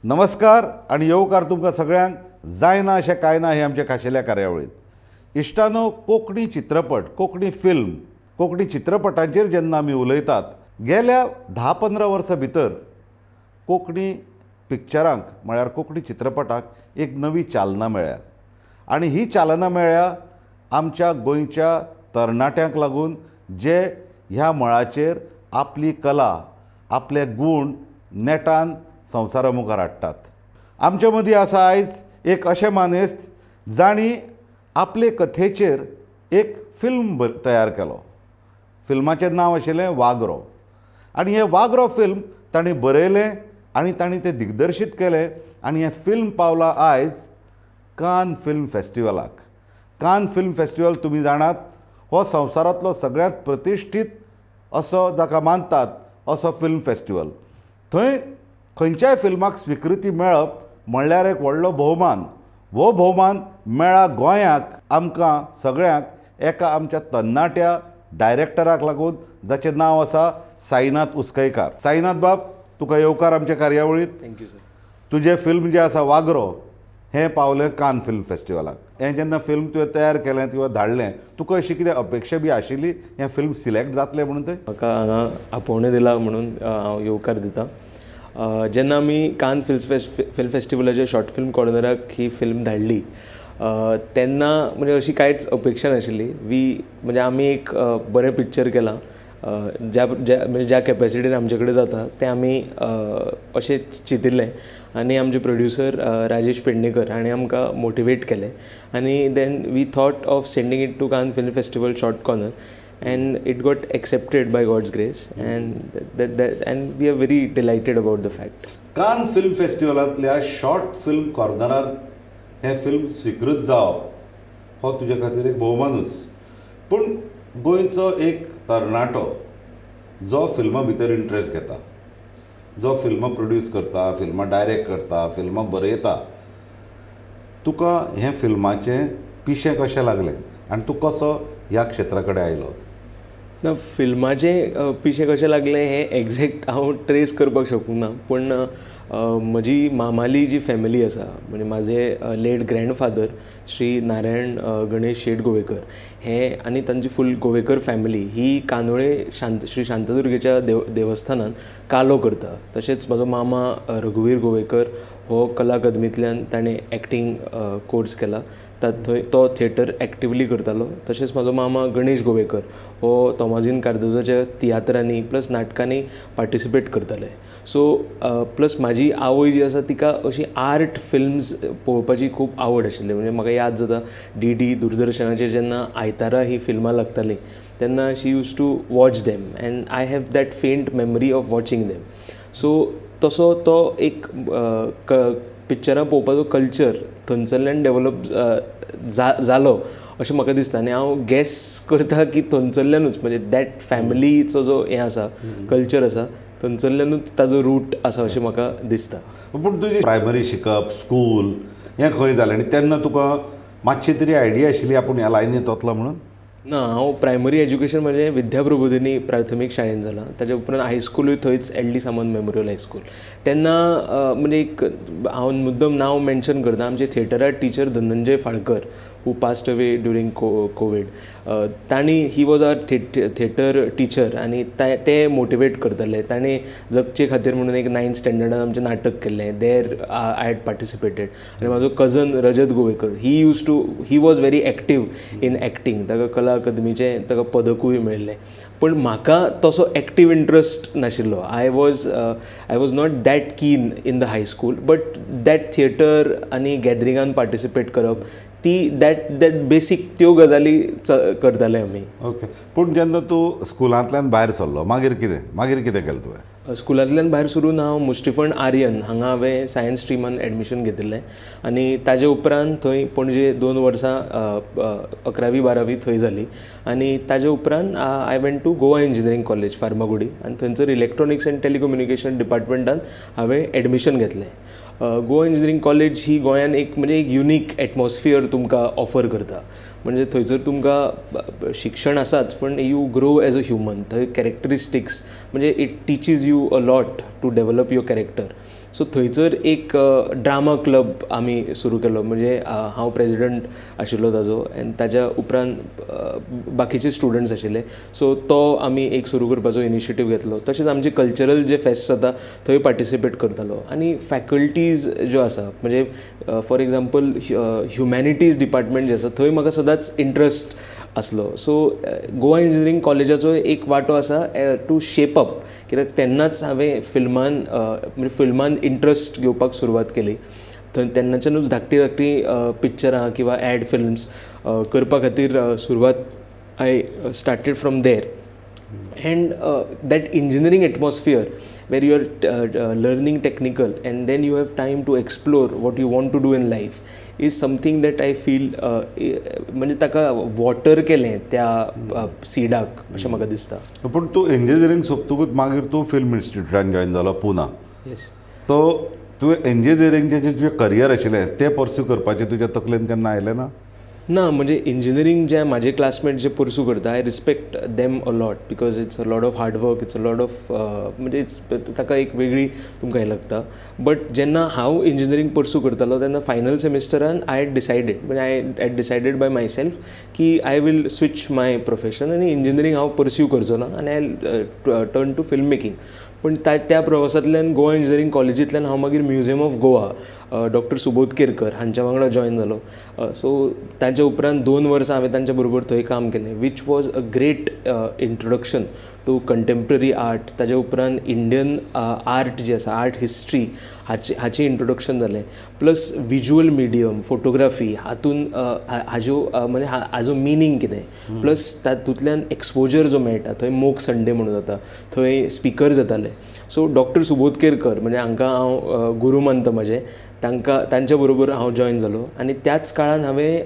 नमस्कार आनी येवकार तुमकां सगळ्यांक. जायना अशें कांय ना हे आमच्या खाशेल्या कार्यावळींत. इश्टानो, कोंकणी चित्रपट, कोंकणी फिल्म, कोंकणी चित्रपटांचेर जेन्ना आमी उलयतात, गेल्या 10-15 वर्सां भितर कोंकणी पिक्चरांक म्हळ्यार कोंकणी चित्रपटाक एक नवी चालना मेळ्ळ्या आनी ही चालना मेळ्ळ्या आमच्या गोंयच्या तरणाट्यांक लागून, जे ह्या मळाचेर आपली कला, आपले गूण नेटान संवसारा मुखार हाडटात. आमचे मदीं आसा आयज एक अशें मानेस्त जांणी आपले कथेचेर एक फिल्म तयार केलो. फिल्माचें नांव आशिल्लें वागरो आनी हें वागरो फिल्म तांणी बरयलें आनी तांणी तें दिग्दर्शीत केलें आनी हें फिल्म पावलां आयज Cannes film फेस्टिवलाक. Cannes film festival तुमी जाणात, हो संवसारांतलो सगळ्यांत प्रतिश्ठीत असो जाका मानतात असो फिल्म फेस्टिवल. थंय खंयच्याय फिल्माक स्विकृती मेळप म्हणल्यार एक व्हडलो भोवमान. हो भोवमान मेळ्ळा गोंयाक, आमकां सगळ्यांक एका आमच्या तरणाट्या डायरेक्टराक लागून, जाचें नांव आसा साईनाथ उसकयकार. साईनाथ बाब, तुका येवकार आमच्या कार्यावळींत. Thank you sir. तुजें फिल्म जें आसा वागरो, हें पावलें कान फिल्म फेस्टिवलाक. हें जेन्ना फिल्म तुवें तयार केलें किंवा धाडलें, तुका अशी कितें अपेक्षा बी आशिल्ली हें फिल्म सिलेक्ट जातलें म्हणून तें? म्हाका हांगा आपोवणें दिलां म्हणून हांव येवकार दिता. जेन्ना आमी कान फिल्म फेस्टिवलाच्या शॉर्ट फिल्म कॉर्नराक ही फिल्म धाडली तेन्ना म्हणजे अशी कांयच अपेक्षा नाशिल्ली. म्हणजे आमी एक बरें पिक्चर केलां, ज्या ज्या म्हणजे ज्या कॅपेसिटीन आमचे कडेन जाता तें आमी अशें चिंतिल्लें आनी आमचे प्रोड्युसर राजेश पेडणेकर हाणें आमकां मोटिवेट केलें आनी then we thought of sending it to Cannes Film Festival short corner and it got accepted by God's grace and we are very delighted about the fact. Cannes film फेस्टिवलांतल्या short film कॉर्नरार हें film स्विकृत जावप हो तुजे खातीर एक भोवमानूच. पूण गोंयचो एक तरणाटो जो फिल्मां भितर इंट्रस्ट घेता, जो फिल्मां प्रोड्यूस करता, फिल्मां डायरेक्ट करता, फिल्मां बरयता, तुका हें फिल्माचें पिशें कशें लागलें आनी तूं कसो ह्या क्षेत्रा कडेन आयलो? ना, फिल्माचें पिशें कशें लागलें हें एग्जॅक्ट हांव ट्रेस करपाक शकूंक ना, पूण म्हजी मामाली जी फॅमिली आसा, म्हणजे म्हाजे लेट ग्रँडफादर श्री नारायण गणेश शेट गोवेकर हे आनी तांची फूल गोवेकर फॅमिली ही कांदोळे श्री शांतादुर्गेच्या देवस्थानांत कालो करता. तशेंच म्हाजो मामा रघुवीर गोवेकर हो कला अकादमींतल्यान ताणें एक्टींग कोर्स केला, थंय तो थिएटर एक्टिवली करतालो. तशेंच म्हाजो मामा गणेश गोवेकर हो तोमाजीन कार्दोजाच्या तियात्रांनी प्लस नाटकांनी पार्टिसिपेट करताले. सो प्लस म्हाजी आवय जी आसा तिका अशी आर्ट फिल्म्स पळोवपाची खूब आवड आशिल्ली. म्हणजे म्हाका याद जाता, डी डी दूरदर्शनाचेर जेन्ना आयतारा ही फिल्मां लागतालीं तेन्ना she used to watch them and I have that faint memory of watching them. So तसो तो एक पिक्चरां पळोवपाचो कल्चर थंयसरल्यान डेवलप जालो अशें म्हाका दिसता. आनी हांव गॅस करता की थंयसरल्यानूच, म्हणजे that फॅमिलीचो जो हें आसा, कल्चर आसा, थंयसरल्यानूच ताजो रूट आसा अशें म्हाका दिसता. पूण तुजी प्रायमरी शिकप, स्कूल हें खंय जालें आनी तेन्ना तुका मातशी तरी आयडिया आशिल्ली आपूण ह्या लायनींत वतलो म्हणून? ना, हांव प्रायमरी एज्युकेशन म्हजें विद्याप्रबोधिनी प्राथमीक शाळेंत जालां. ताच्या उपरांत हायस्कुलूय थंयच, L D Samant memorial high school. तेन्ना म्हणजे एक हांव मुद्दम नांव मेन्शन करता, आमचे थिएटरार teacher Dhananjay Falkar, who passed away during Covid, तांणी, he was our theatre teacher आनी ते मोटिवेट करताले. ताणें जगचे खातीर म्हणून एक नायन्थ स्टँडर्डान आमचें नाटक केल्लें, there I had participated. आनी म्हाजो cousin Rajat Govekar, he was very active in acting, ताका कला अकादमीचें ताका पदकूय मेळिल्लें. पूण म्हाका तसो एक्टीव इंट्रस्ट नाशिल्लो. I was not that keen in the high school, but that theatre आनी गॅदरिंगान पार्टिसिपेट करप, ती that basic त्यो गजाली करताले आमी. ओके, पूण जेन्ना तूं स्कुलांतल्यान भायर सरलो, मागीर कितें केलें तुवें? स्कुलांतल्यान भायर सरून हांव मुस्टिफंड आर्यन हांगा हांवें सायन्स स्ट्रिमान एडमिशन घेतिल्लें आनी ताजे उपरांत थंय पणजे 2 वर्सां, अकरावी बारावी थंय जाली आनी ताजे उपरांत I went to Goa Engineering College, Farmagudi, आनी थंयसर इलेक्ट्रॉनिक्स एंड टेलिकम्युनिकेशन डिपार्टमेंटान हांवें एडमिशन घेतलें. गोवा इंजिनियरींग कॉलेज ही गोंयान एक म्हणजे एक युनीक एटमॉस्फियर तुमकां ऑफर करता. म्हणजे थंयसर तुमकां शिक्षण आसाच पण you grow as a human. थंय कॅरेक्टरिस्टिक्स म्हणजे it teaches you a lot to develop your character. So थंयसर एक ड्रामा क्लब आमी सुरू केलो, म्हणजे हांव प्रेजिडंट आशिल्लो ताजो आनी ताज्या उपरांत बाकीचे स्टुडंट्स आशिल्ले. सो तो आमी एक सुरू करपाचो इनिशिएटीव घेतलो. तशेंच आमचे कल्चरल जे फेस्ट जाता थंय पार्टिसिपेट करतालो. आनी फॅकल्टीज ज्यो आसा म्हणजे फॉर एग्जाम्पल ह्युमॅनिटीज डिपार्टमेंट जें आसा थंय म्हाका सदांच इंट्रस्ट आसलो. सो गोवा इंजिनियरींग कॉलेजाचो एक वांटो आसा टू शेप अप, कित्याक तेन्नाच हांवें फिल्मान म्हणजे फिल्मान इंट्रस्ट घेवपाक सुरवात केली. थंय तेन्नाच्यानूच धाकटी धाकटी पिक्चरां किंवा एड फिल्म्स करपा खातीर सुरवात I started from there. And that engineering atmosphere where you are learning technical and then you have time to explore what you want to do in life is something that I feel म्हणजे ताका water केलें त्या सिडाक अशें म्हाका दिसता. पूण तूं engineering सोंपतकूच मागीर तूं फिल्म इन्स्टिट्यूटान जॉयन जालो पुना. येस. तो तुवें इंजिनियरींगचें जें तुजें करियर आशिल्लें तें पर्स्यू करपाचें तुज्या तकलेन केन्ना आयलें ना? ना, म्हणजे इंजिनियरींग जे म्हाजे क्लासमेट जे पर्सू करता I respect them a lot because it's a lot of hard work, it's a lot of म्हणजे it's ताका एक वेगळी तुमकां हें लागता. बट जेन्ना हांव इंजिनियरींग पर्सू करतालो तेन्ना फायनल सेमिस्टरान I had decided, म्हणजे I had decided by myself की I will switch my profession आनी इंजिनियरींग हांव पर्स्यू करचो ना आनी I turn to film making. पूण त्या प्रवासांतल्यान गोवा इंजिनियरींग कॉलेजींतल्यान हांव मागीर म्युजियम ऑफ गोवा डॉक्टर सुबोध केरकर हांच्या वांगडा जॉयन जालो. सो ताच्या उपरांत 2 वर्सां हांवें तांच्या बरोबर थंय काम केलें, which was a great introduction to contemporary art. ताच्या उपरांत इंडियन आर्ट जी आसा, आर्ट हिस्ट्री हाचें इंट्रोडक्शन जालें, प्लस विज्युअल मिडियम फोटोग्राफी हातून हाज्यो म्हणजे हाजो मिनींग कितें, प्लस तातूंतल्यान एक्सपोजर जो मेळटा. थंय मोक संडे म्हणून जाता, थंय स्पिकर जाताले. सो डॉक्टर सुबोध केरकर म्हणजे हांकां हांव गुरू मानता म्हजे, तांकां तांच्या बरोबर हांव जॉयन जालो. आनी त्याच काळान हांवें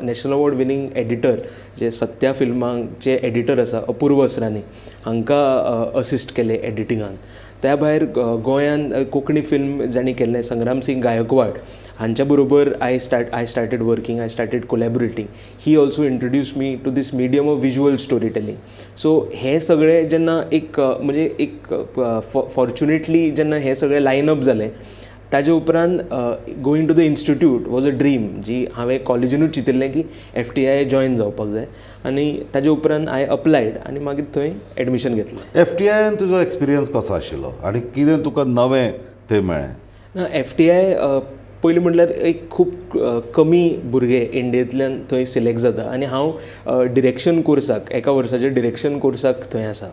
नॅशनल अवॉर्ड विनींग एडिटर जे सत्या फिल्मांचे एडिटर आसा अपूर्व असरानी हांकां असिस्ट केलें एडिटिंगान. त्या भायर गोंयान कोंकणी फिल्म जांणी केल्लें संग्राम सिंग गायकवाड हांच्या बरोबर I started working, I started collaborating. He also introduce me to this medium of visual story telling. So हें सगळें जेन्ना एक म्हणजे एक फॉर्च्युनेटली जेन्ना हें सगळें लायन अप जालें ताजे उपरांत going to the institute was a dream जी हांवें कॉलेजीनूच चिंतिल्लें की FTII join जावपाक जाय. आनी ताजे उपरांत I applied आनी मागीर थंय एडमिशन घेतलें. FTII तुजो एक्सपिरियन्स कसो आशिल्लो आनी कितें तुका नवें थंय मेळ्ळें? ना, FTII पयलीं म्हटल्यार एक खूब कमी भुरगे इंडियेंतल्यान थंय सिलेक्ट जाता आनी हांव डिरेक्शन कोर्साक एका वर्साच्या डिरेक्शन कोर्साक थंय आसा.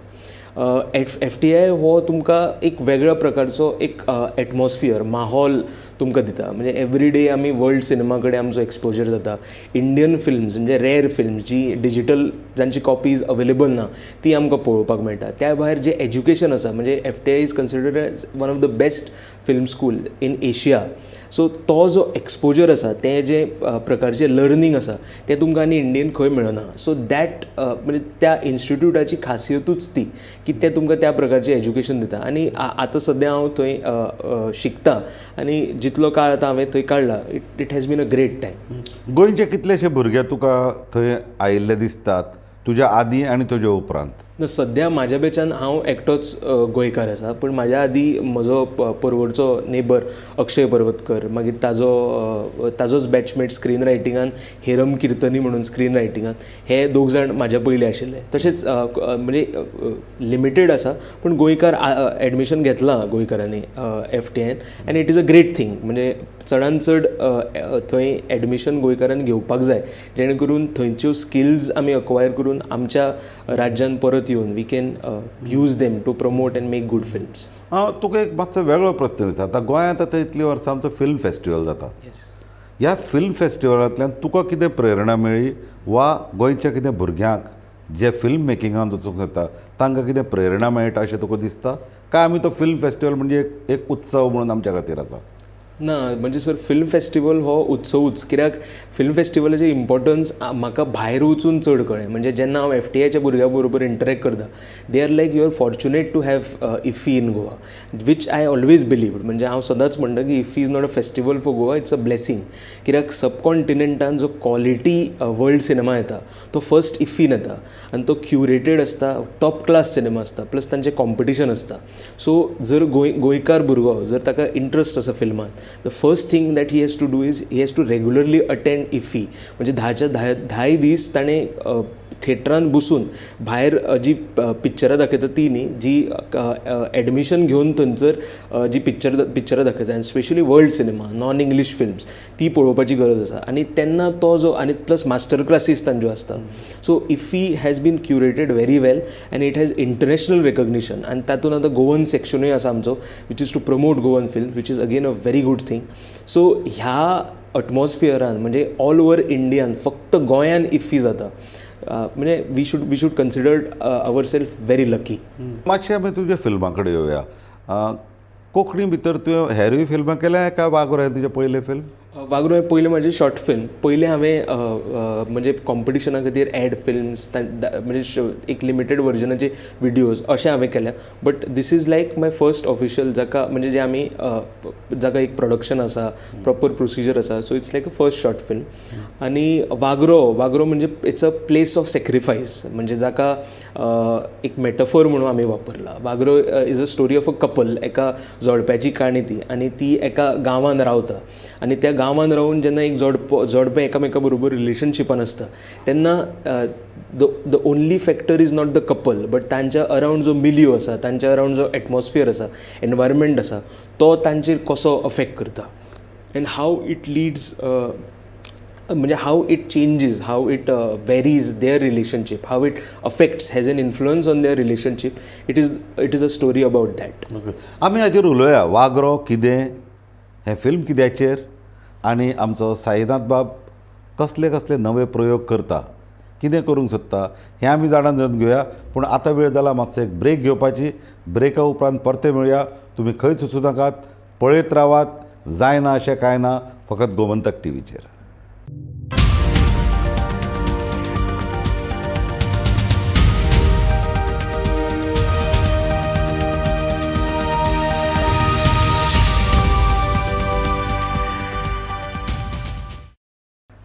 FTII हो तुमकां एक वेगळ्या प्रकारचो एक एटमॉस्फियर माहोल तुमकां दिता. म्हणजे एवरी डे आमी वर्ल्ड सिनेमा कडेन आमचो एक्सपोजर जाता. इंडियन फिल्म्स म्हणजे रेर फिल्म्स जी डिजीटल जांची कॉपीज अवेलेबल ना ती आमकां पळोवपाक मेळटा. त्या भायर जें एज्युकेशन आसा म्हणजे FTII is considered as one of the best film school in Asia. So तो जो एक्सपोजर आसा तें जें प्रकारचें लर्नींग आसा तें तुमकां आनी इंडियेन खंय मेळना. सो that म्हणजे त्या इन्स्टिट्यूटाची खासियतूच ती की तें तुमकां त्या प्रकारचें एज्युकेशन दिता. आनी आतां सद्या हांव थंय शिकता आनी जितलो काळ आतां हांवें थंय काडला it has been a great time. गोंयचे कितलेशे भुरगे तुका थंय आयिल्ले दिसतात तुज्या आदीं आनी तुज्या उपरांत? ना, सद्या म्हाज्या बेचान हांव एकटोच गोंयकार आसा, पूण म्हाज्या आदीं म्हजो परवरचो नेबर अक्षय पर्वतकर, मागीर ताजोच बॅचमेट स्क्रीन रायटिंगान हेरम किर्तनी म्हणून स्क्रीन रायटिंगान, हे दोग जाण म्हाज्या पयलीं आशिल्ले. तशेंच म्हणजे लिमिटेड आसा पूण गोंयकार एडमिशन घेतलां गोंयकारांनी FTII आनी it is a great thing. म्हणजे चडान चड थंय एडमिशन गोंयकारांनी घेवपाक जाय जेणे करून थंयच्यो स्किल्स आमी अक्वायर करून आमच्या राज्यान परत येवन we can use them to promote and make good films. हांव तुका एक मातसो वेगळो प्रस्न विचारता. आतां गोंयांत आतां इतलीं वर्सां आमचो फिल्म फेस्टिवल जाता, ह्या फिल्म फेस्टिवलांतल्यान तुका कितें प्रेरणा मेळ्ळी वा गोंयच्या कितें भुरग्यांक जे फिल्म मेकिंगान वचूंक सोदता तांकां कितें प्रेरणा मेळटा अशें तुका दिसता काय आमी तो फिल्म फेस्टिवल म्हणजे एक उत्सव म्हणून आमच्या खातीर आसा? ना, म्हणजे सर फिल्म फेस्टिवल हो उत्सवूच, कित्याक फिल्म फेस्टिवलाचें इम्पॉर्टन्स म्हाका भायर वचून चड कळ्ळें. म्हणजे जेन्ना हांव एफटीआयच्या भुरग्यां बरोबर इंटरेक्ट करता, they are like you are fortunate to have IFFI in Goa, which I always believed. म्हणजे हांव सदांच म्हणटा की IFFI is not a festival for Goa, it's a blessing. कित्याक सबकॉन्टिनेंटान जो क्वॉलिटी वर्ल्ड सिनेमा येता तो फर्स्ट इफ्फीन येता आनी तो क्युरेटेड आसता, टॉप क्लास सिनेमा आसता, प्लस तांचें कॉम्पिटिशन आसता. सो जर गोंयकार भुरगो जर ताका इंट्रस्ट आसा फिल्मान, the first thing that he has to do is he has to regularly attend IFFI. म्हणजे धाच्या धाय दीस ताणें थिएटरान बसून भायर जी पिक्चरां दाखयता ती न्ही, जी एडमिशन घेवन थंयसर जी पिक्चरां दाखयता, आनी specially world cinema, non English films ती पळोवपाची गरज आसा. आनी तेन्ना तो जो, आनी प्लस मास्टर क्लासीस तांच्यो आसता. So IFFI has been curated very well and it has international recognition. आनी तातूंत आतां गोवन सेक्शनूय आसा आमचो, which is to promote Goan film, which is again a very good thing. So ह्या एटमॉस्फियरान म्हणजे ऑल ओवर इंडियान फक्त गोंयान इफ्फी जाता, म्हणजे we should consider our self very lucky. मातशें आमी तुज्या फिल्मां कडेन येवया. कोंकणी भितर तुवें हेरूय फिल्मां केल्या काय वागरो हें तुजें पयलें फिल्म? वागरो हें पयलें म्हाजें शॉर्ट फिल्म. पयलें हांवें म्हणजे कॉम्पिटिशना खातीर एड फिल्म्स, म्हणजे एक लिमिटेड वर्जनाचे विडियोज अशें हांवें केल्या. But this is like my first official, जाका म्हणजे जे आमी जाका एक प्रोडक्शन आसा, प्रॉपर प्रोसिजर आसा. So it's like a first short film. आनी वागरो म्हणजे it's a place of sacrifice, म्हणजे जाका एक मेटाफोर म्हणून आमी वापरला. Vagro is a story of a couple, एका जोडप्याची काणी ती, आनी ती एका गांवान रावता, आनी त्या गांवान रावून जेन्ना एक जोडपें एकामेका बरोबर रिलेशनशिपान आसता तेन्ना the only factor is not the couple, but तांच्या अरावंड जो मिलियो आसा, तांच्या अरावंड जो एटमॉस्फियर आसा, एनवायरमेंट आसा, तो तांचेर कसो अफेक्ट करता एंड how it Leeds, म्हणजे how it changes, how it varies their relationship, how it affects, has an influence on their relationship. It is a story about that. आमी हाजेर उलोवया, वागरो कितें, हें फिल्म कित्याचेर, आनी आमचो साईनाथ बाब कसले कसले नवे प्रयोग करता, कितें करूंक सोदता, हें आमी जाणां जावन घेवया. पूण आतां वेळ जाला मातसो एक ब्रेक घेवपाची. ब्रेका उपरांत परते मेळया. तुमी खंयच वचूं नाकात, पळयत रावात. जायना अशें कांय ना, फकत गोमंतक टीव्हीचेर.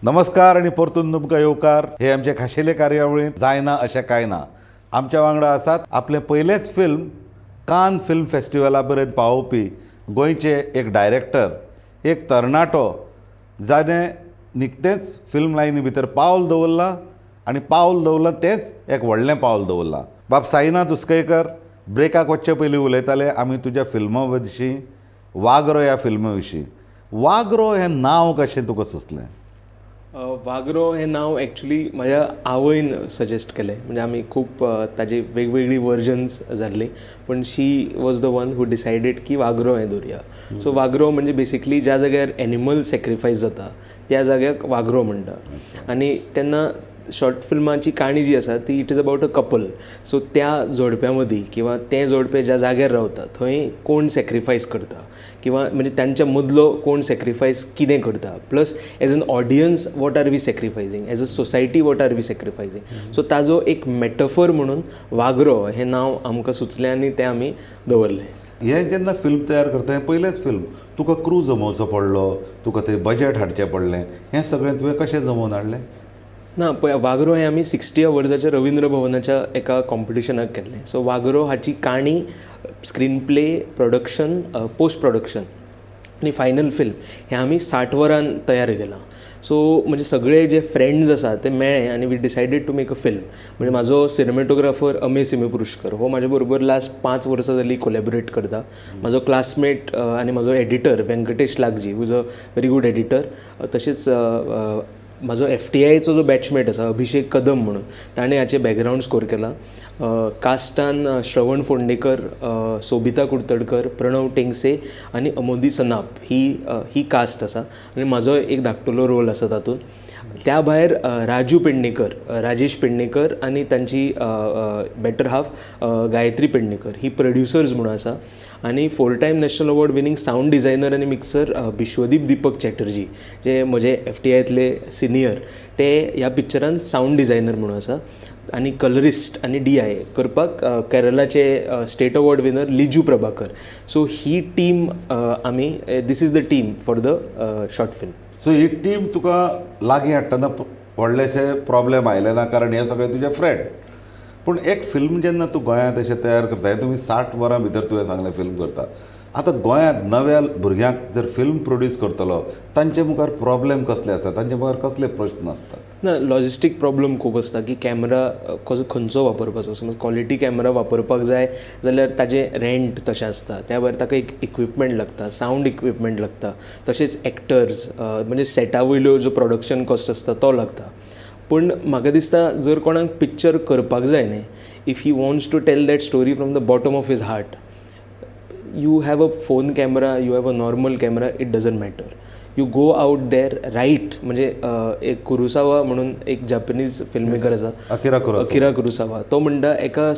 नमस्कार आनी परतून तुमकां येवकार हे आमचे खाशेले कार्यावळींत जायना अशें कांय ना. आमच्या वांगडा आसात आपलें पयलेंच फिल्म कान फिल्म फेस्टिवला मेरेन पावोवपी गोंयचे एक डायरेक्टर, एक तरणाटो जाणें निकतेंच फिल्म लायनी भितर पावल दवरलां, आनी पावल दवरलां तेंच एक व्हडलें पावल दवरलां. बाब साईनाथ उसकयकर, ब्रेकाक वचचे पयलीं उलयताले आमी तुज्या फिल्मा विशीं, वागरो ह्या फिल्मा विशीं. वागरो हें नांव कशें तुका सुचलें? वागरो हें नांव एक्चुली म्हाज्या आवयन सजेस्ट केलें. म्हणजे आमी खूब ताजी वेगवेगळीं वर्जन्स जाल्लीं, पूण she was the one who decided की वागरो हें दवरुया. सो वागरो म्हणजे बेसिकली ज्या जाग्यार एनिमल सेक्रिफायस जाता त्या जाग्याक वागरो म्हणटा. आनी तेन्ना शॉर्ट फिल्माची काणी जी आसा ती it is about a couple. So त्या जोडप्या मदीं किंवा तें जोडपें ज्या जाग्यार रावता थंय कोण सेक्रिफायस करता, किंवा म्हणजे तांच्या मदलो कोण सेक्रिफायस कितें करता, plus as an audience what are we sacrificing, as a society what are we sacrificing. So ताजो एक मेटाफर म्हणून वागरो हें नांव आमकां सुचलें आनी तें आमी दवरलें. हें जेन्ना फिल्म तयार करता, हें पयलेंच फिल्म, तुका क्रू जमोवचो पडलो, तुका थंय बजट हाडचें पडलें, हें सगळें तुवें कशें जमोवन हाडलें? ना, पळय वागरो हें आमी 60 वर्साच्या रविंद्र भवनाच्या एका कॉम्पिटिशनाक केल्लें. सो वागरो हाची काणी, screen play, production, post production आनी फायनल फिल्म हें आमी 60 वरान तयार केलां. सो म्हणजे सगळे जे फ्रेंड्स आसा ते मेळ्ळे आनी we decided to make a film. म्हणजे म्हाजो सिनेमेटोग्राफर अमे सिमेपुरुषकर हो म्हाजे बरोबर लास्ट 5 वर्सां जालीं कोलॅबोरेट करता. म्हाजो क्लासमेट आनी म्हाजो editor Venkatesh Lagji, who is a very good editor. तशेंच म्हाजो एफटीआयचो जो बॅचमेट आसा अभिषेक कदम म्हणून, ताणें हाचें बॅकग्रावंड स्कोर केला. कास्टान श्रवण फोंडेकर, सोबिता कुडतडकर, प्रणव टेंगसे आनी अमोदी सनाप ही कास्ट आसा. आनी म्हाजो एक धाकटुलो रोल आसा तातूंत. त्या भायर राजू पेडणेकर, राजेश पेडणेकर आनी तांची बेटर हाफ गायत्री पेडणेकर ही प्रोड्युसर्स म्हणून आसा आनी 4 time national award winning sound designer आनी मिक्सर बिश्वदीप दीपक चॅटर्जी जे म्हजे एफ टी आयतले सिनियर, ते ह्या पिक्चरान सावंड डिझायनर म्हणून आसा आनी कलरिस्ट आनी डीआय करपाक केरलाचे state award winner Liju Prabhakar. So ही टीम आमी, this is the team for the short film. So he team तुका लागीं हाडटना व्हडलेशे प्रॉब्लेम आयले ना, कारण हे सगळे तुजे फ्रेंड. पूण एक फिल्म जेन्ना तूं गोंयांत अशें तयार करता, हें तुमी 60 वरां भितर तुवें सांगलें फिल्म करता. आतां गोंयांत नव्या भुरग्यांक जर फिल्म प्रोड्यूस करतलो, तांचे मुखार प्रॉब्लेम कसले आसता, तांचे मुखार कसले प्रश्न आसतात? ना, लॉजिस्टीक प्रॉब्लम खूब आसता की कॅमरा कसो, खंयचो वापरपाचो. समज क्वॉलिटी कॅमरा वापरपाक जाय जाल्यार ताजें रेंट तशें आसता. त्या भायर ताका एक इक्विपमेंट लागता, सावंड इक्विपमेंट लागता, तशेंच एक्टर्स, म्हणजे सेटा वयल्यो जो प्रोडक्शन कॉस्ट आसता तो लागता. पूण म्हाका दिसता, जर कोणाक पिक्चर करपाक जाय न्ही, if he wants to tell that story from the bottom of his heart, you have a phone camera, you have a normal camera, it doesn't matter. You go out there, write. म्हणजे एक कुरुसावा म्हणून एक Japanese film maker आसा. अकिरा Kurosawa. अकिरा कुरुसावा. तो म्हणटा, एका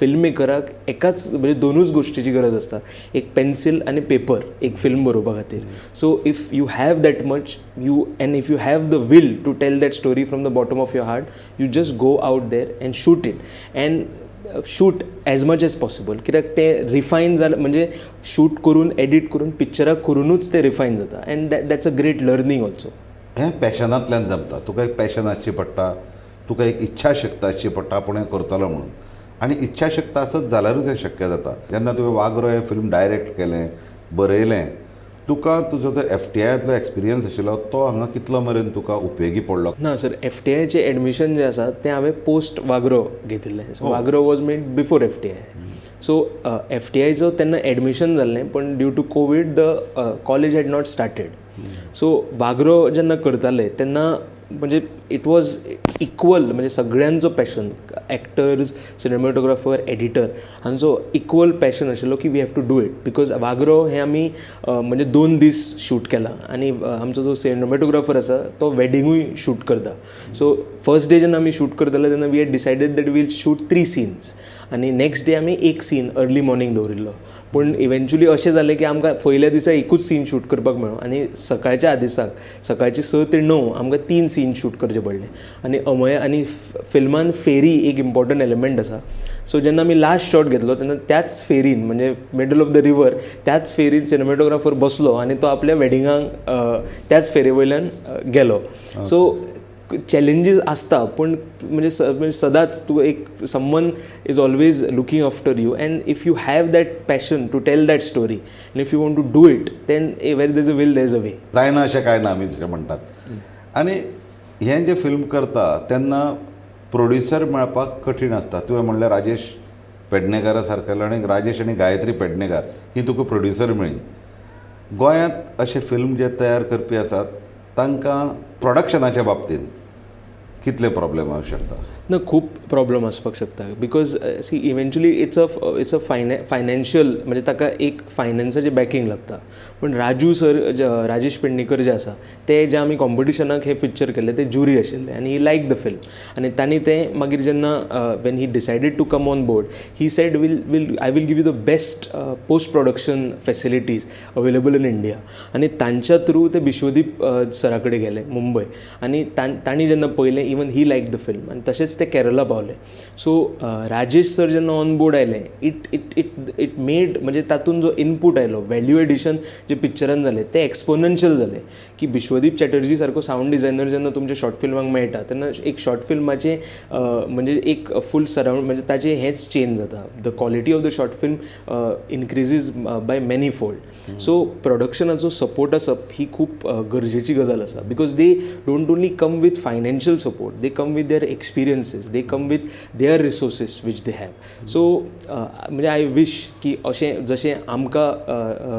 film मेकराक एकाच, म्हणजे दोनूच गोश्टीची गरज आसता, एक पेन्सील आनी पेपर, एक फिल्म बरोवपा खातीर. So if you have that much you and if you have the will to tell that story from the bottom of your heart, you just go out there and shoot it and shoot as much as possible, कित्याक तें refine जालें, म्हणजे shoot करून, edit करून, पिक्चराक करुनूच तें refine जाता and that's a great learning also. हें पॅशनांतल्यान जमता. तुका एक पॅशन आसची पडटा, तुका एक इच्छाशक्त आसची पडटा आपूण हें करतलो म्हणून. आनी इच्छाशक्त आसत जाल्यारूच हें शक्य जाता. जेन्ना तुवें वागरो हें फिल्म डायरेक्ट केलें, बरयलें, तुका तुजो जो एफटीआयांतलो एक्सपिरियन्स आशिल्लो तो हांगा कितलो मेरेन तुका उपयोगी पडलो? ना सर, एफटीआयचें एडमिशन जें आसा तें हांवें पोस्ट वागरो घेतिल्लें. So Waghro was made before FTI. So एफटीआयचो तेन्ना एडमिशन जाल्लें, पण due to Covid the college had not started. So Waghro जेन्ना करताले तेन्ना म्हणजे it was equal, म्हणजे सगळ्यांचो पॅशन, एक्टर्स, सिनेमॅटोग्राफर, एडिटर हांचो इक्वल पॅशन आशिल्लो की we have to do it, because Waghro हें आमी म्हणजे 2 दीस शूट केलां आनी आमचो जो सिनेमॅटोग्राफर आसा तो वेडिंगूय शूट करता. सो फर्स्ट डे जेन्ना आमी शूट करताले तेन्ना we had decided that we'll shoot three scenes आनी नेक्स्ट डे आमी एक सीन अर्ली मॉर्निंग दवरिल्लो. पूण इवेंच्युअली अशें जालें की आमकां पयल्या दिसा एकूच सीन शूट करपाक मेळ्ळो आनी सकाळच्या आदेसाक सकाळचे 6 ते 9 आमकां तीन सीन शूट करचे पडले. आनी अमय आनी फिल्मान फेरी एक इम्पॉर्टंट एलिमेंट आसा. सो जेन्ना आमी लास्ट शॉट घेतलो तेन्ना त्याच फेरीन, म्हणजे मिडल ऑफ the river, त्याच फेरीन सिनेमॅटोग्राफर बसलो आनी तो आपल्या वेडिंगाक त्याच फेरी वयल्यान गेलो. सो चॅलेंजीस आसता, पूण म्हणजे सदांच तूं एक someone is always looking after you, and if you have that passion to tell that story and if you want to do it, then where there is a will, there is a way. जायना अशें कांय ना, आमी जशें म्हणटात. आनी हें जें फिल्म करता तेन्ना प्रोड्युसर मेळपाक कठीण आसता. तुवें म्हणलें, राजेश पेडणेकारा सारकेलो आनी राजेश आनी गायत्री पेडणेकार ही तुका प्रोड्युसर मेळ्ळी. गोंयांत अशे फिल्म जे तयार करपी आसात तांकां प्रोडक्शनाच्या बाबतींत कितले प्रॉब्लेम येवंक शकता? ना, खूब प्रॉब्लम आसपाक शकता, because see, eventually it's a financial, म्हणजे ताका एक फायनान्साचें बॅकींग लागता. पूण राजू सर, राजेश पेडणेकर जे आसा, ते जे आमी कॉम्पिटिशनाक हें पिक्चर केल्लें ते ज्युरी आशिल्ले आनी he like the film आनी तांणी तें मागीर जेन्ना when he decided to come on board, he said, will I will give you the best post production facilities available in India." आनी तांच्या थ्रू ते बिश्वदीप सरा कडेन गेले मुंबय आनी तांणी जेन्ना पळयलें, even he like the film आनी तशेंच ते केरला पावले. सो राजेश सर जेन्ना ऑन बोर्ड आयले, it made, म्हणजे तातूंत जो इनपूट आयलो, वेल्यू एडिशन जे पिक्चरान जालें तें एक्सपोनेन्शियल जालें, की बिश्वदीप चॅटर्जी सारको सावंड डिजायनर जेन्ना तुमच्या शॉर्ट फिल्माक मेळटा तेन्ना एक शॉर्ट फिल्माचें म्हणजे एक फूल सरावंड, म्हणजे ताचें हेंच चेंज जाता. The quality of the short film increases by many fold. So प्रोडक्शनाचो support आसप ही खूब गरजेची गजाल आसा, because they don't only come with financial support, they come with their experiences, they come with their resources which they have. So म्हणजे I wish की अशें जशें आमकां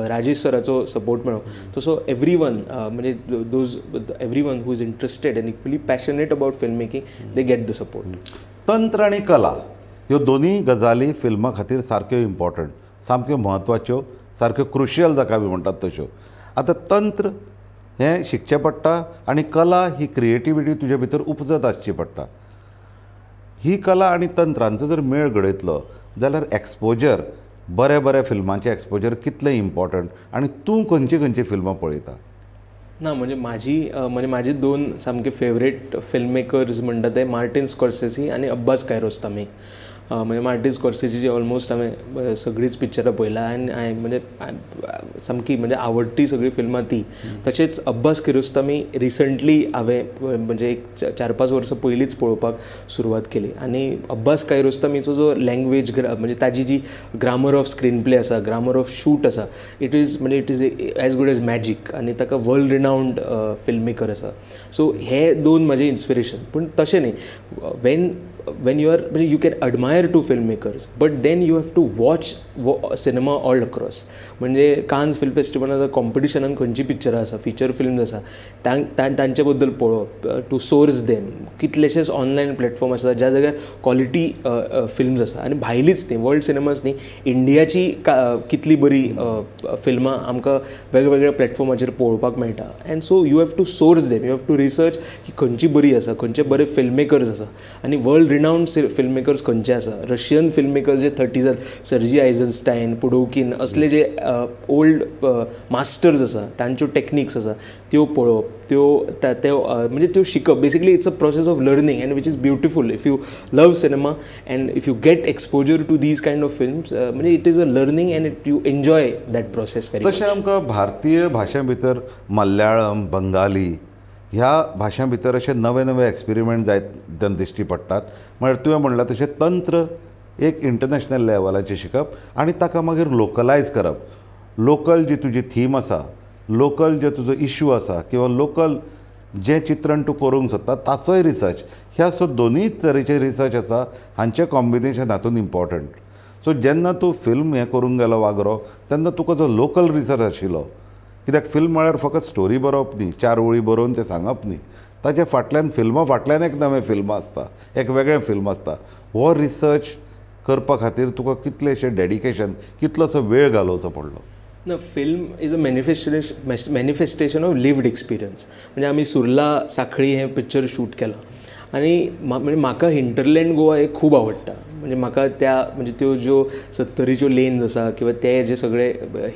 राजेश सराचो सपोर्ट मेळ्ळो तसो एवरी वन, म्हणजे those everyone who is interested and equally passionate about film making, they get the support. तंत्र आनी कला ह्यो दोनूय गजाली फिल्मा खातीर सारक्यो इम्पॉर्टंट, सामक्यो म्हत्वाच्यो, सारक्यो क्रुशियल जाका आमी म्हणटात तश्यो. आतां तंत्र हें शिकचें पडटा आनी कला ही क्रिएटिविटी तुजे भितर उपजत आसची पडटा. ही कला आनी तंत्रांचो जर मेळ घडयतलो जाल्यार एक्सपोजर, बऱ्या बऱ्या फिल्मांचें एक्सपोजर कितलें इम्पॉर्टंट आनी तूं खंयची खंयची फिल्मां पळयता? ना, म्हणजे म्हाजी दोन सामके फेवरेट फिल्म मेकर्स म्हणटा ते मार्टीन स्कॉर्सेसी आनी अब्बास कायरोस्तामी. म्हणजे मार्टीन स्कॉर्सेसीची ऑलमोस्ट हांवें सगळींच पिक्चरां पळयलां आनी हांवें म्हणजे सामकी म्हणजे आवडटी सगळीं फिल्मां ती. तशेंच अब्बास किरोस्तामी रिसंटली हांवें म्हणजे एक 4-5 वर्सां पयलींच पळोवपाक सुरवात केली आनी अब्बास कायरोस्तामीचो जो लँग्वेज, म्हणजे ताजी जी ग्रामर ऑफ स्क्रीन प्ले आसा, ग्रामर ऑफ शूट आसा, it is म्हणजे it is as good as magic आनी ताका वर्ल्ड रिनावंड फिल्म मेकर आसा. सो हे दोन म्हाजे इन्स्पिरेशन. पूण तशें न्ही, when you are म्हणजे you can admire two film makers, but then you have to watch cinema all across. म्हणजे कान्स फिल्म फेस्टिवलान आतां कॉम्पिटिशनान खंयची पिक्चरां आसा, फिचर फिल्म्स आसा, तांचे बद्दल पळोवप, टू सोर्स देम. कितलेशेच ऑनलायन प्लॅटफॉर्म आसा ज्या जाग्यार क्वॉलिटी फिल्म्स आसा आनी भायलीच न्ही, वर्ल्ड सिनेमाच न्ही, इंडियाची कितली बरी फिल्मां आमकां वेगवेगळ्या प्लॅटफॉर्माचेर पळोवपाक मेळटा. And so you have to source them, you have to research की खंयची बरी आसा, खंयचे बरे फिल्म मेकर्स आसा आनी वर्ल्ड रिनावंड फिल्म मेकर्स खंयचे आसा. रशियन फिल्म मेकर्स जे थर्टीजात, सर्जी आयझनस्टायन, पुडोवकीन असले जे ओल्ड मास्टर्स आसा, तांच्यो टॅक्निक्स आसा त्यो पळोवप, त्यो त्यो म्हणजे त्यो शिकप. Basically, it's a process of learning, and which is beautiful if you love cinema and if you get exposure to these kind of films. म्हणजे it is a learning and it you enjoy that process very. तशें आमकां भारतीय भाशे भितर मल्याळम, बंगाली ह्या भाशां भितर अशे नवे नवे एक्सपेरिमेंट जायत दिश्टी पडटात. म्हळ्यार तुवें म्हणलां तशें तंत्र एक इंटरनॅशनल लेवलाचेर शिकप आनी ताका मागीर लोकलायज करप. लोकल जी तुजी थीम आसा, लोकल जे तुजो इश्यू आसा किंवा लोकल जें चित्रण तूं करूंक सोदता ताचोय रिसर्च, ह्या सो दोनूय तरेचे रिसर्च आसा, हांचें कॉम्बिनेशन हातून इम्पॉर्टंट. सो जेन्ना तूं फिल्म हें करूंक गेलो वागरो, तेन्ना तुका जो लोकल रिसर्च आशिल्लो, कित्याक फिल्म म्हळ्यार फकत स्टोरी बरोवप न्ही, चार ओळी बरोवन तें सांगप न्ही, ताच्या फाटल्यान, फिल्मा फाटल्यान एक नवें फिल्म आसता, एक वेगळें फिल्म आसता. हो रिसर्च करपा खातीर तुका कितलेशें डेडिकेशन, कितलोसो वेळ घालोवचो पडलो? ना, film is a manifestation of lived experience. म्हणजे आमी सुर्ला साखळी हें पिक्चर शूट केलां आनी म्हणजे म्हाका हिंटरलँड गोवा हें खूब आवडटा. म्हणजे म्हाका त्या म्हणजे त्यो ज्यो सत्तरीच्यो लेन्स आसा किंवा ते जे सगळे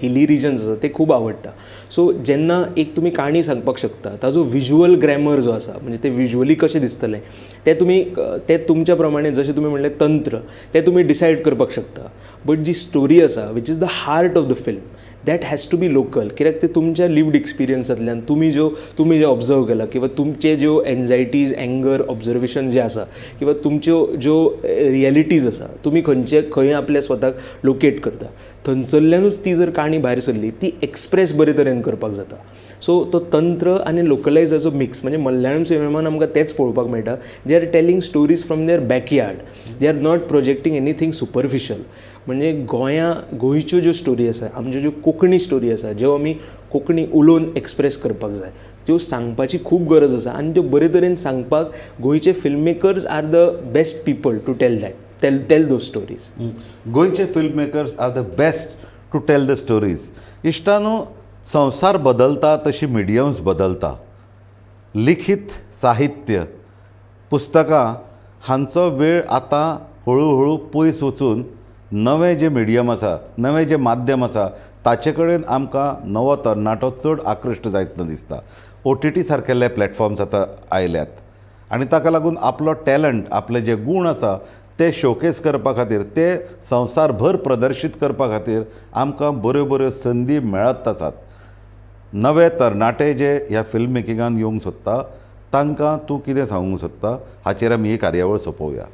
हिली रिजन्स आसा ते खूब आवडटा. सो जेन्ना एक तुमी काणी सांगपाक शकता, ताजो विज्युअल ग्रॅमर जो आसा, म्हणजे ते विज्युअली कशें दिसतलें तें तुमी तें तुमच्या प्रमाणे, जशें तुमी म्हणलें तंत्र, तें तुमी डिसायड करपाक शकता. बट जी स्टोरी आसा, which is the heart of the film, that has to be local. कित्याक ते तुमच्या लिव्ड एक्सपिरियन्सांतल्यान तुमी जें ऑब्जर्व केलां किंवा तुमचे ज्यो एन्जायटीज, एंगर, ऑब्जर्वेशन जें आसा किंवा तुमच्यो ज्यो रियलिटीज आसा, तुमी खंयचे खंय आपल्या स्वताक लोकेट करता, थंयसरल्यानूच ती जर काणी भायर सरली, ती एक्सप्रेस बरे तरेन करपाक जाता. सो तो तंत्र आनी लोकलायजाचो मिक्स, म्हणजे मल्याळम सिनेमान आमकां तेंच पळोवपाक मेळटा. They are telling stories from their backyard, they are not projecting anything superficial. म्हणजे गोंयच्यो ज्यो स्टोरी आसा, आमच्यो ज्यो कोंकणी स्टोरी आसा, ज्यो आमी कोंकणी उलोवन एक्सप्रेस करपाक जाय, त्यो सांगपाची खूब गरज आसा आनी त्यो बरे तरेन सांगपाक गोंयचे film makers are the best people to tell those stories. गोंयचे film makers are the best to tell the stories. इश्टानो, संवसार बदलता तशी मिडियम्स बदलता. लिखीत साहित्य, पुस्तकां हांचो वेळ आतां हळू हळू पयस वचून नवें जें मिडियम आसा, नवें जें माध्यम आसा, ताचे कडेन आमकां नवो तरणाटो चड आकृश्ट जायतना दिसता. ओटीटी सारकेले प्लॅटफॉर्म्स आतां आयल्यात आनी ताका लागून आपलो टॅलंट, आपले जे गूण आसा ते शोकेस करपा खातीर, ते संवसार भर प्रदर्शीत करपा खातीर आमकां बऱ्यो बऱ्यो संदी मेळत आसात. नवे तरणाटे जे ह्या फिल्म मेकिंगान येवंक सोदता तांकां तूं कितें सांगूंक सोदता? हाचेर आमी ही कार्यावळ सोंपोवया.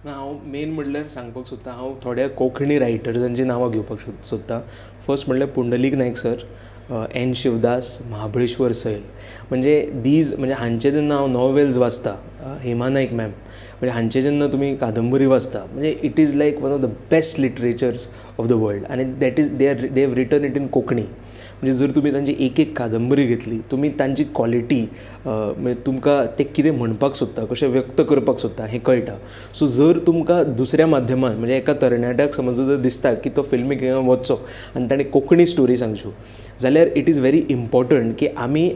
ना, हांव मेन म्हणल्यार सांगपाक सोदता, हांव थोड्या कोंकणी रायटर्सांची नांवां घेवपाक सोदता. फर्स्ट म्हणल्यार पुंडलीक नायक सर, एन शिवदास, महाबळेश्वर सैल. म्हणजे these म्हणजे हांचे जेन्ना हांव नॉवेल्स वाचता, हेमा नायक मॅम, म्हणजे हांचे जेन्ना तुमी कादंबरी वाचता, म्हणजे it is like one of the best literatures of the world आनी that is they have written it in Konkani. म्हणजे जर तुमी तांची एक एक कादंबरी घेतली, तुमी तांची क्वॉलिटी, म्हणजे तुमकां ते कितें म्हणपाक सोदता, कशें व्यक्त करपाक सोदता हें कळटा. सो जर तुमकां दुसऱ्या माध्यमान, म्हणजे एका तरणाट्याक समज जर दिसता की तो फिल्म मेकिंगान वचचो आनी ताणें कोंकणी स्टोरी सांगच्यो जाल्यार it is very important की आमी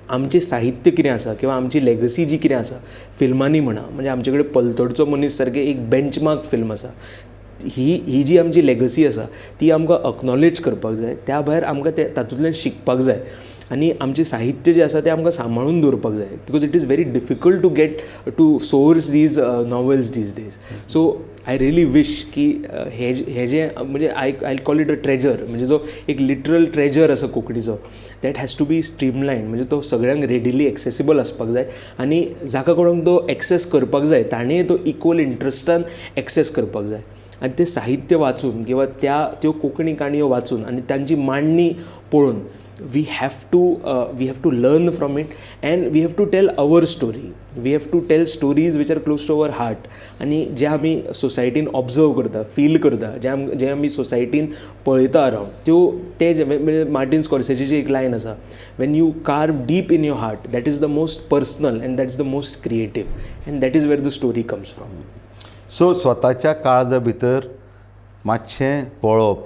आमचें साहित्य कितें आसा किंवा आमची लेगसी जी कितें आसा फिल्मांनी म्हणा, म्हणजे आमचे कडेन पलतडचो मनीस सारकें एक बेंचमार्क फिल्म आसा, ही ही जी आमची लेगसी आसा ती आमकां अक्नॉलेज करपाक जाय. त्या भायर आमकां ते तातूंतल्यान शिकपाक जाय आनी आमचें साहित्य जें आसा तें आमकां सांबाळून दवरपाक जाय, because it is very difficult to get to source these novels these days. So I really wish की हे जें म्हणजे I call it a treasure, म्हणजे जो एक लिटरल ट्रेजर आसा कोंकणीचो, that has to be streamline, म्हणजे तो सगळ्यांक रेडिली एक्सेसिबल आसपाक जाय आनी जाका कोणाक तो एक्सेस करपाक जाय ताणें तो इक्वल इंट्रस्टान एक्सेस करपाक जाय. आनी तें साहित्य वाचून किंवा त्यो कोंकणी काणयो वाचून आनी तांची मांडणी पळोवन we have to learn from it and we have to tell our story. We have to tell stories which are close to our heart आनी जे आमी सोसायटीन ऑब्जर्व करता, फील करता, जे आमी सोसायटीन पळयता अरावंड, त्यो ते जे म्हणजे मार्टीन स्कॉर्सेजीची एक लायन आसा, when you carve deep in your heart that is the most personal and that is the most creative and that is where the story comes from. So स्वताच्या काळजा भितर मातशें पळोवप,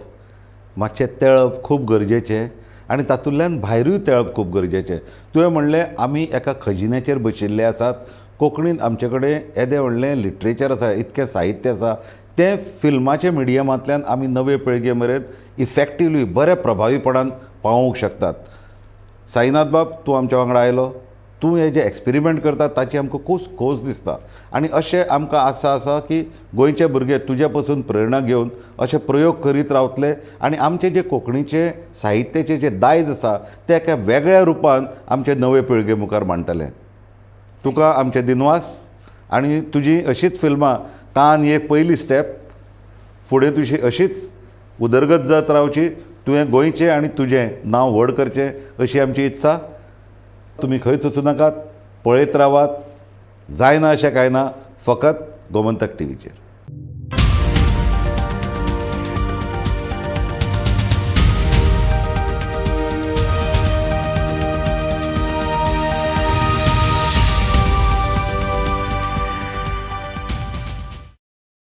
मातशें तेळप खूब गरजेचें आनी तातूंतल्यान भायरूय तेळप खूब गरजेचें. तुवें म्हणलें आमी एका खजिन्याचेर बशिल्ले आसात, कोंकणींत आमचे कडेन येदें व्हडलें लिटरेचर आसा, इतकें साहित्य आसा, तें फिल्माच्या मिडियमांतल्यान आमी नवे पिळगे मेरेन इफेक्टिवली बऱ्या प्रभावीपणान पावोवंक शकतात. साईनाथ बाब, तूं आमच्या वांगडा आयलो, तूं हे जे एक्सपेरिमेंट करता ताची आमकां खूब खोस दिसता आनी अशें आमकां आसा आसा की गोंयचे भुरगे तुजे पसून प्रेरणा घेवन अशे प्रयोग करीत रावतले आनी आमचे जे कोंकणीचे साहित्याचे जे दायज आसा ते एका वेगळ्या रुपान आमचे नवे पिळगे मुखार मांडटले. तुका आमचे दिनवास आनी तुजी अशीच फिल्मां कान ही एक पयली स्टेप, फुडें तुजी अशीच उदरगत जात रावची, तुवें गोंयचें आनी तुजें नांव व्हड करचें अशी आमची इत्सा. तुमी खंयच वचूं नाकात, पळयत रावात. जायना अशें कांय ना, फकत गोमंतक टीव्हीचेर.